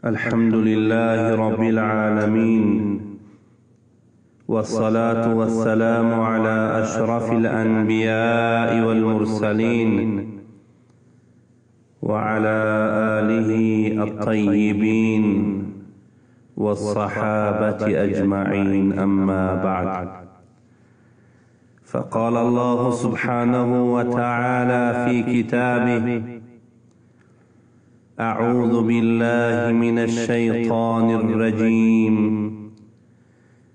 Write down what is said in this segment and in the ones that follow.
الحمد لله رب العالمين، والصلاة والسلام على أشرف الأنبياء والمرسلين وعلى آله الطيبين والصحابة أجمعين، أما بعد. فقال الله سبحانه وتعالى في كتابه: أعوذ بالله من الشيطان الرجيم،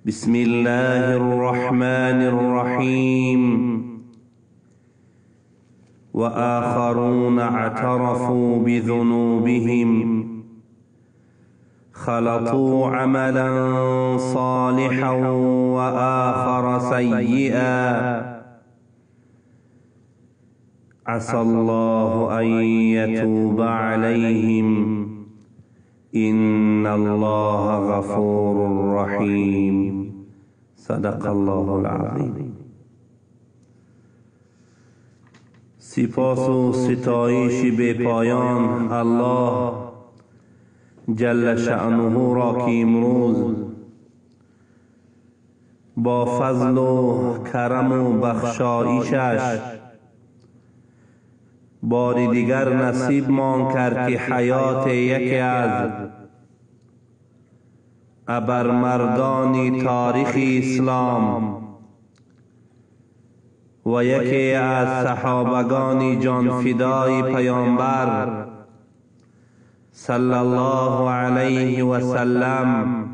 بسم الله الرحمن الرحيم، وآخرون اعترفوا بذنوبهم خلطوا عملا صالحا وآخر سيئا عسى الله أن يتوب عليهم إن الله غفور رحيم. صدق الله العظیم. سپاس و ستایش بی پایان الله جل شأنه را که امروز با فضل و کرم و بخشایشش بار دیگر نصیب مان کرد که حیات یکی از ابرمردان تاریخ اسلام و یکی از صحابگان جانفدای پیامبر صلی الله علیه و سلم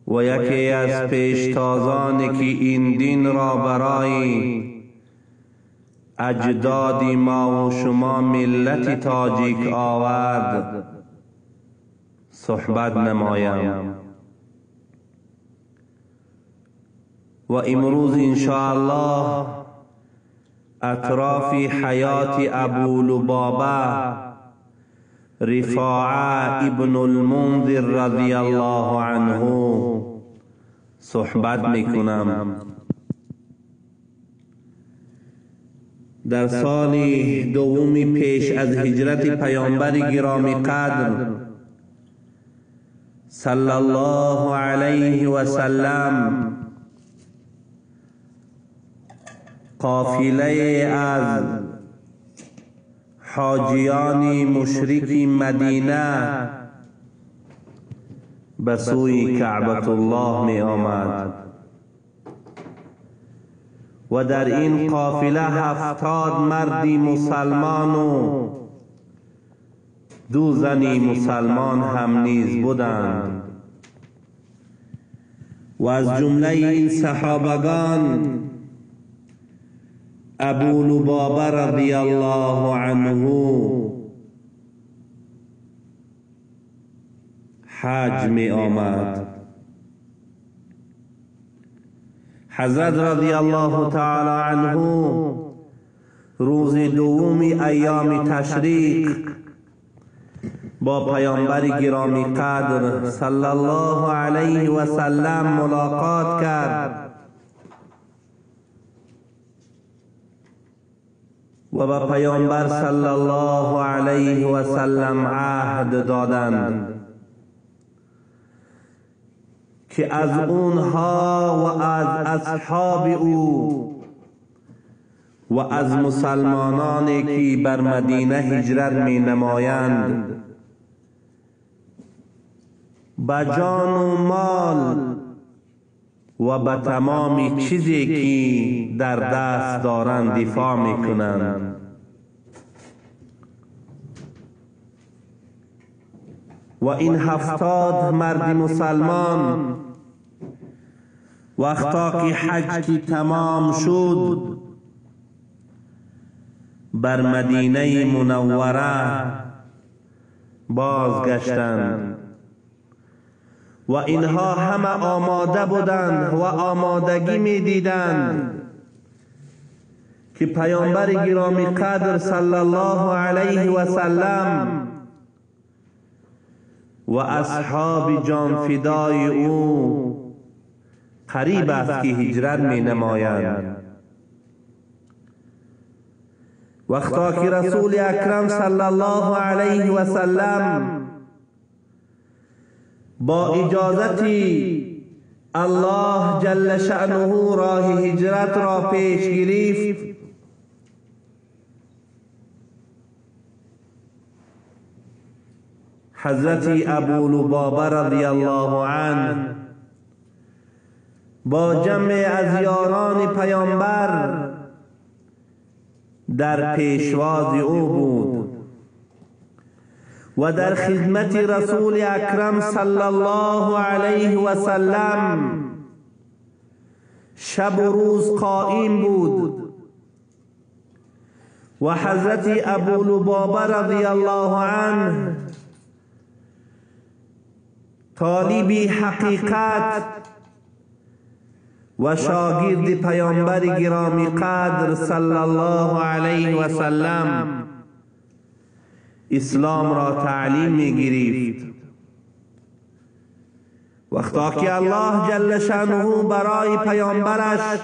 و یکی از پیشتازان که این دین را برای اجداد ما و شما ملت تاجیک آورد صحبت نمایم. و امروز انشاءالله اطراف حیات ابو لبابه رفاعه ابن المنذر رضی الله عنه صحبت میکنم. در سال دوم پیش از هجرت پیامبر گرامی قدر صلی الله علیه و سلم، قافله از حاجیان مشرک مدینه به سوی کعبة الله می آمد و در این قافله 70 مرد مسلمان و 2 زن مسلمان هم نیز بودند و از جمله این صحابگان ابو لبابه رضی الله عنه حج می آمد. حضرت رضی الله تعالی عنه روز دوم ایام تشریق با پیامبر گرامی قدر صلی الله علیه و سلم ملاقات کرد و به پیامبر صلی الله علیه و سلم عهد دادند که از اونها و از اصحاب او و از مسلمانانی که بر مدینه هجرت می نمایند به جان و مال و به تمام چیزی که در دست دارند دفاع می کنند. و این 70 مرد مسلمان وقتا که حج کی تمام شد بر مدینه منوره بازگشتند و اینها همه آماده بودند و آمادگی می دیدند که پیامبر گرامی قدر صلی الله علیه و سلم و اصحاب جانفدای او قریب است که هجرت می نمایند. وقتا که رسول اکرم صلی الله علیه و سلم با اجازت الله جل شأنه راه هجرت را پیش گرفت، حضرت ابو لبابه رضی الله عنه با جمع از یاران پیامبر در پیشواز او بود و در خدمت رسول اکرم صلی الله علیه و سلم شب و روز قائم بود و حضرت ابو لبابه رضی الله عنه طالب حقیقت و شاگرد پیامبر گرامی قدر صلی الله علیه و سلم اسلام را تعلیم می گرفت. وقتا که الله جل شانه برای پیامبرش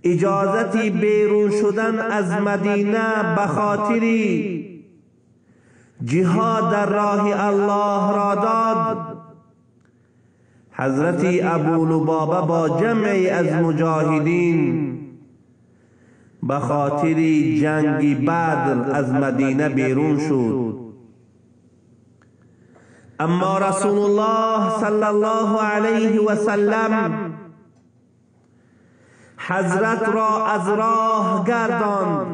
اجازت بیرون شدن از مدینه به خاطر جهاد در راه الله را داد، حضرت ابو لبابه با جمعی از مجاهدین به خاطر جنگ بدر از مدینه بیرون شد. اما رسول الله صلی الله علیه و سلم حضرت را از راه گرداند.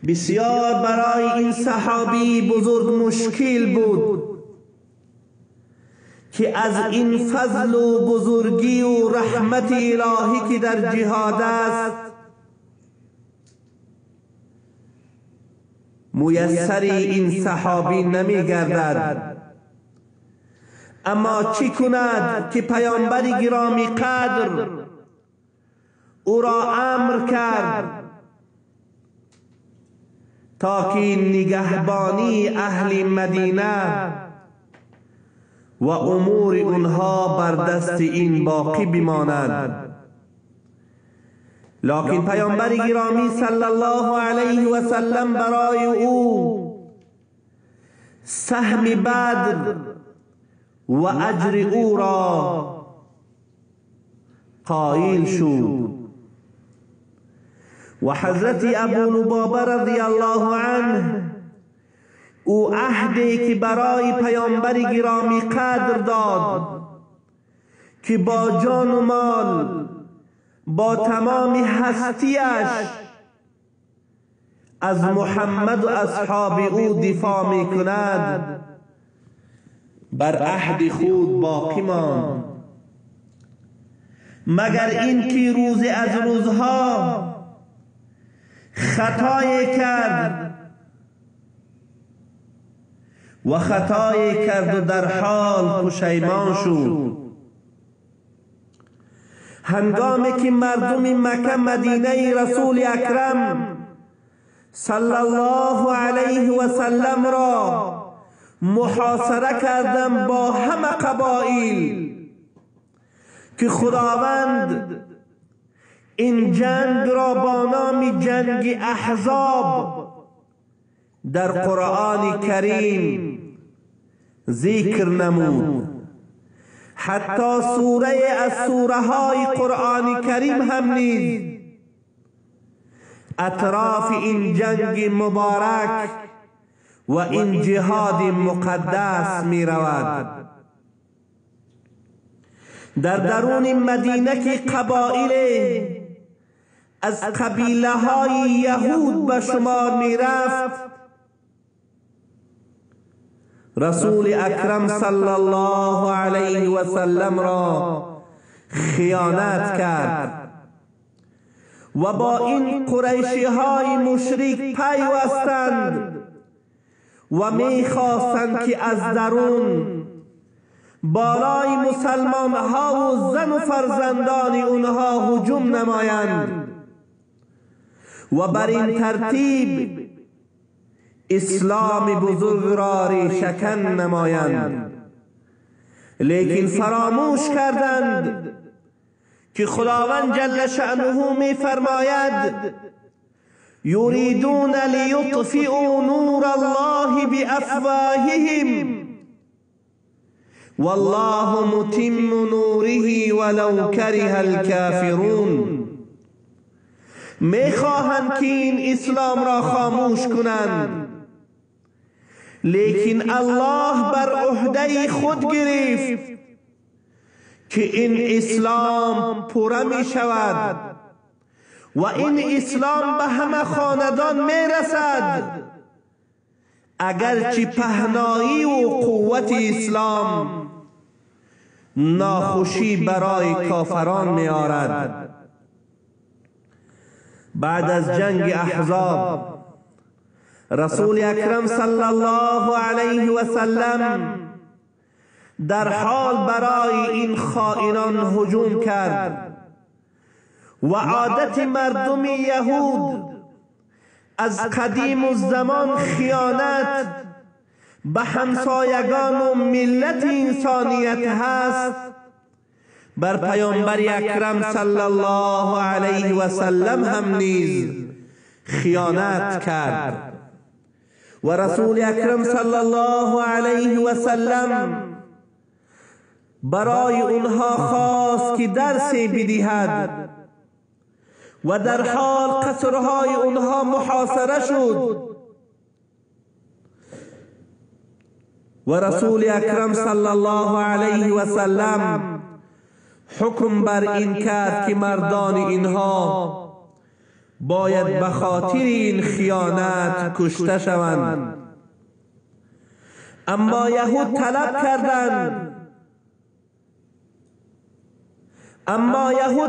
بسیار برای این صحابی بزرگ مشکل بود که از این فضل و بزرگی و رحمت الهی که در جهاد است میسر این صحابی نمی گردد. اما چی کند که پیامبر گرامی قدر او را امر کرد تا که نگهبانی اهل مدینه و امور اونها بر دست این باقی بماند. لکن پیامبر گرامی صلی الله علیه و سلم برای او سهم بدر و اجر او را قائل شد. و حضرت ابو لبابه رضی الله عنه او عهدی که برای پیامبر گرامی قدر داد که با جان و مال، با تمام هستیش از محمد و اصحاب او دفاع می کند، بر عهد خود باقی ماند. مگر اینکه روز از روزها خطای کرد و خطای کرد و در حال پشیمان شد. هنگامی که مردم مکه مدینه رسول اکرم صلی الله علیه و سلم را محاصره کردند با همه قبایل که خداوند این جنگ را با نام جنگ احزاب در قرآن کریم ذکر نمود، حتی سوره از سوره های قرآن کریم هم نیز اطراف این جنگ مبارک و این جهاد مقدس می رود. در درون مدینه که قبایل از قبیله های یهود به شمار می رفت، رسول اکرم صلی الله علیه و سلم را خیانت کرد و با این قریشی های مشرک پیوستند و می خواستند که از درون بالای مسلمان ها و زن و فرزندان اونها هجوم نمایند و بر این ترتیب اسلام بزرگ را ریشه‌کن نمایند. لیکن فراموش کردند که خداوند جل شأنه می فرماید یریدون لیطفئوا نور الله بافواههم والله متم نوره ولو کره الكافرون. میخواهند که این اسلام را خاموش کنند، لیکن الله بر عهده خود گرفت که این اسلام پوره می شود و این اسلام به همه خاندان می رسد، اگرچه پهنایی و قوت اسلام ناخوشی برای کافران می آرد. بعد از جنگ احزاب رسول اکرم صلی الله علیه و سلم در حال برای این خائنان هجوم کرد و عادت مردم یهود از قدیم الزمان خیانت به همسایگان و ملت انسانیت هست، بر پیامبر اکرم صلی الله علیه و سلم هم نیز خیانت کرد و رسول اکرم صلی الله علیه و سلم برای اونها خواست که درسی بدهد و در حال قصرهای اونها محاصره شد و رسول اکرم صلی الله علیه و سلم حکم بر این کرد که مردان اینها باید به خاطر این خیانت کشته شوند. اما یهود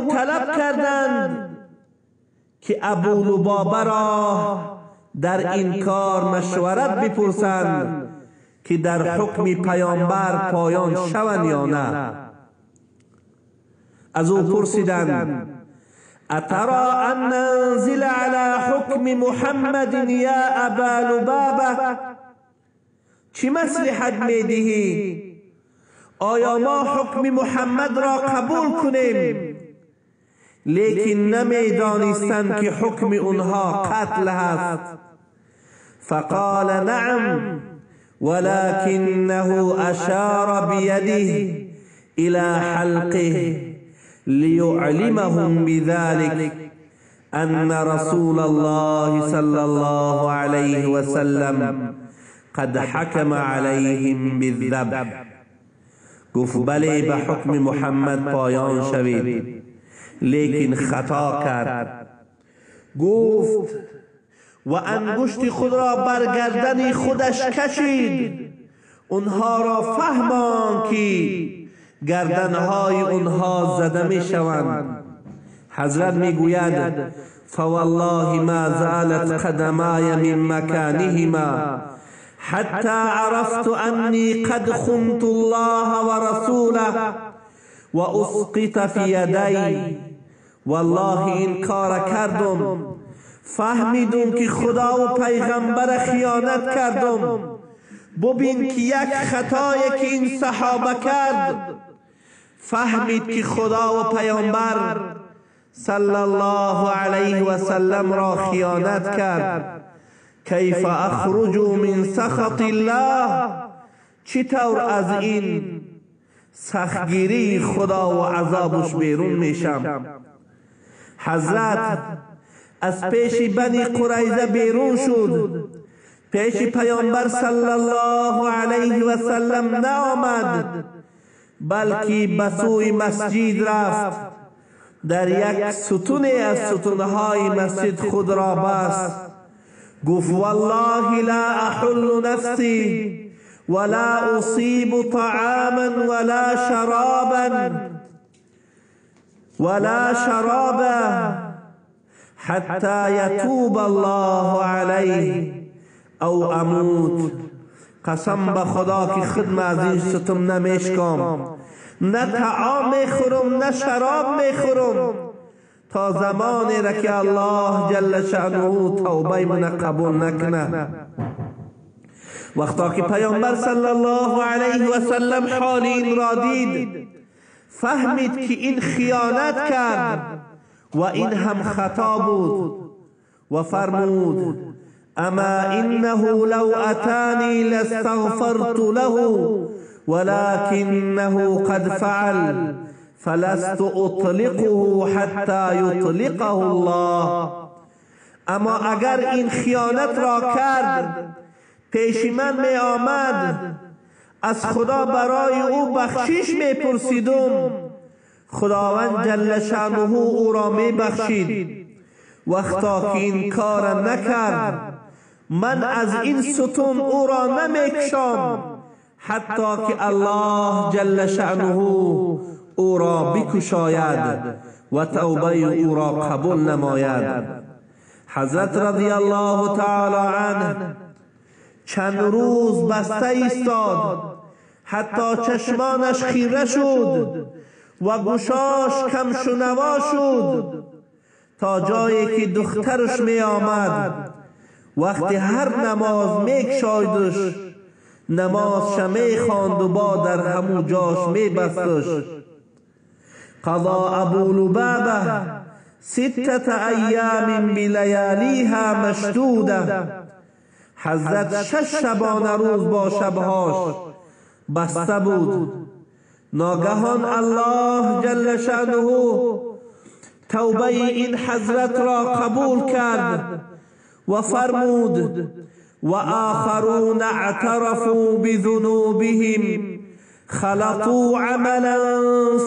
طلب کردند که ابو لبابه را در این کار مشورت بپرسند که در حکم پیامبر پایان شوند یا نه. از او پرسیدند اترى ان ننزل على حکم محمد یا ابا لبابه، چی مصلحت میدهی؟ آیا ما حکم محمد را قبول کنیم؟ لیکن نمیدانستند که حکم اونها قتل هست. فقال نعم ولكنه اشار بيده الى حلقه ليعلمهم بذلك ان رسول الله صلى الله عليه وسلم قد حكم عليهم بالذبح. گفت بله، به حکم محمد پایان شوید، لیکن خطا کرد. گفت و انگشت خود را بر گردن خودش کشید، اونها را فهمان که گردنهای اونها زده می شوند. حضرت می گوید فوالله ما زالت قدمای من مکانهما حتی عرفت انی قد خنت الله ورسوله و اسقط فی یدی. والله این کار کردم، فهمیدم که خدا و پیغمبر خیانت کردم. ببین که یک خطایی که این صحابه کرد، فهمید که خدا و پیامبر صلی الله علیه و سلم را خیانت کرد. کیف اخرج من سخط الله، چطور از این سختگیری خدا و عذابش بیرون میشم؟ حضرت از پیش بنی قریظه بیرون شد، پیش پیامبر صلی الله علیه و سلم نآمد، بلکه به سوی مسجد رفت. در یک ستون از ستونهای مسجد خود را بست. گفت والله لا احل نفسی ولا اصیب طعاما ولا شرابا حتی یتوب الله علیه او اموت. قسم به خدا که خود از این ستم نمیشکم، نه طعام میخورم نه شراب میخورم تا زمانی را که الله جل شأنه توبه من قبول نکنه. وقتا که پیامبر صلی الله علیه و سلم حال این را دید، فهمید که این خیانت کرد و این هم خطا بود و فرمود اما انه لو اتانی لاستغفرت له ولكنه قد فعل فلست اطلقه حتى یطلقه الله. اما اگر این خیانت را کرد، پیش من می آمد، از خدا برای او بخشش می پرسیدم، خداوند جل شأنه او را می بخشید. وقتا که این کار نکرد، من از این ستون او را نمیکشم حتی که الله جل شأنه او را بکشاید و توبه او را قبول نماید. حضرت رضی الله تعالی عنه چند روز بسته ایستاد حتی چشمانش خیره شد و گوشاش کم شنوا شد، تا جایی که دخترش می آمد. وقتی هر نماز میکشایدش، نمازش می خواند و با در همو جاش می بستش. قضا ابو لبابه 6 ایام بلیالیها مشدوده. حضرت 6 شبانه روز با شبهاش بسته بود. ناگهان الله جل شأنه توبه این حضرت را قبول کرد و فرمود و آخرون اعترفوا بذنوبهم خلطوا عملا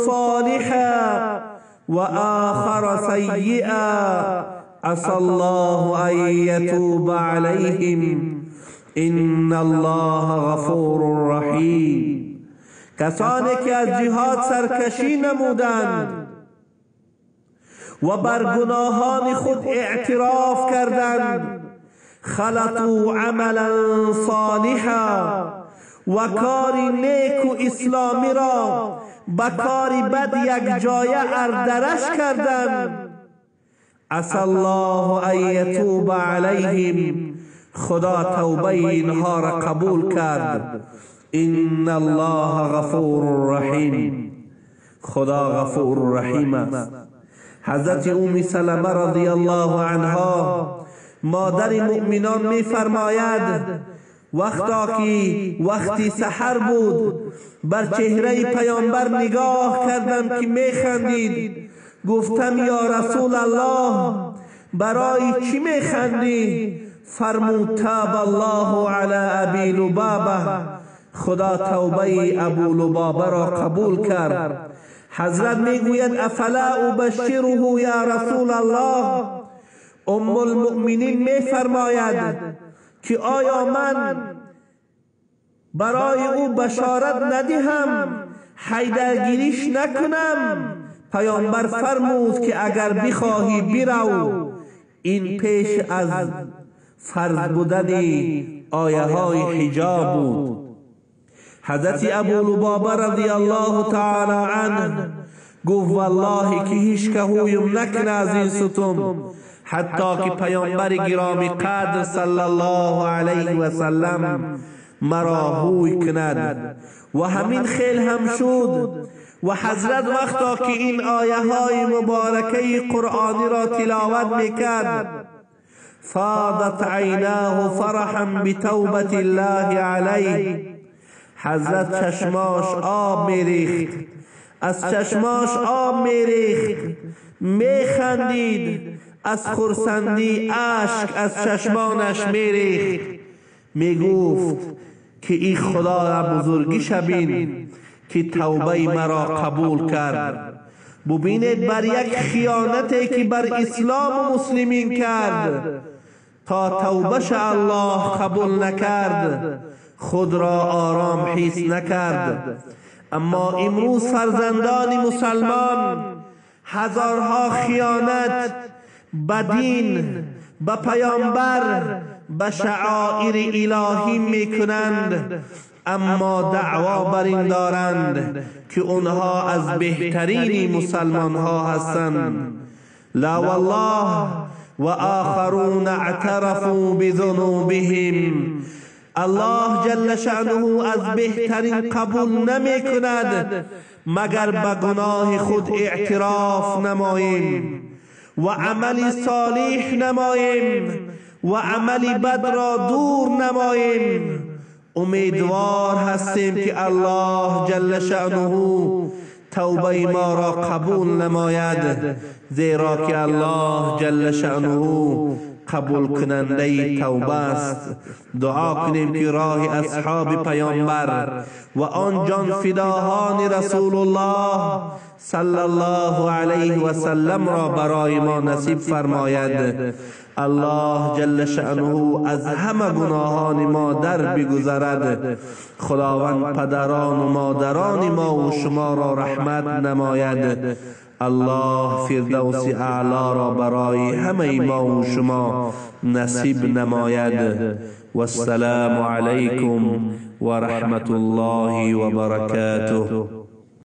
صالحا و آخر سیئا عسى الله ان يتوب عليهم ان الله غفور رحیم. کسانی که از جهاد سرکشی نمودند و بر گناهان خود اعتراف کردند، خلطوا عملا صالحا، و کار نیک و اسلامی را به کار بد یک جایه اردرش کردند، عسى الله ان یتوب علیهم، خدا توبه اینها را قبول کرد. ان الله غفور رحیم، خدا غفور رحیم است. حضرت ام سلمه رضی الله عنها مادر مؤمنان می فرماید وقتا که وقتی سحر بود بر چهره پیامبر نگاه کردم که می خندید. گفتم یا رسول الله برای چی می خندی؟ فرمود تاب الله علی ابی لبابه، خدا توبه ابو لبابه را قبول کرد. حضرت میگوید افلا ابشره یا رسول الله؟ ام المؤمنین میفرماید که آیا من برای او بشارت ندهم، حیدرگیریش نکنم؟ پیامبر فرمود که اگر بخواهی برو. این پیش از فرض بودن آیه های حجاب بود. حضرت ابو لبابه رضی الله تعالی عنه گفت والله که هیچ که هویم نکنه از این ستم، حتی که پیامبر گرامی قدر صلی الله علیه و سلم مرا هوی کند. و همین خیل هم شد. و حضرت وقتا که این آیه های مبارکه قرآنی را تلاوت میکرد، فاضت عیناه فرحا بتوبة الله علیه، حضرت چشماش آب میریخت، از چشماش آب میریخت، میخندید، از خرسندی اشک از چشمانش میریخت. میگفت که ای خدا بزرگی شبین که توبه مرا قبول کرد. ببینید بر یک خیانتی که بر اسلام و مسلمین کرد، تا توبهش الله قبول نکرد خود را آرام حس نکرد. اما امروز فرزندان مسلمان هزارها خیانت به دین، به پیامبر، به شعائر الهی میکنند، اما دعوا بر این دارند که اونها از بهترین مسلمان ها هستند. لا والله و آخرون اعترفوا بذنوبهم، الله جل شأنه از بهترین قبول نمی کند مگر به گناه خود اعتراف نماییم و عمل صالح نماییم و عمل بد را دور نماییم، امیدوار هستیم که الله جل شأنه توبه ما را قبول نماید، زیرا که الله جل شأنه قبول کننده توبه است. دعا کنیم که راه اصحاب پیامبر و آن جان فداهان رسول الله صلی الله علیه و سلم را برای ما نصیب فرماید. الله جل شأنه از همه گناهان ما در بگذرد. خداوند پدران و مادران ما و شما را رحمت نماید. الله فردوس اعلی را برای همه ما و شما نصیب نماید. والسلام علیکم و رحمت الله و برکاته.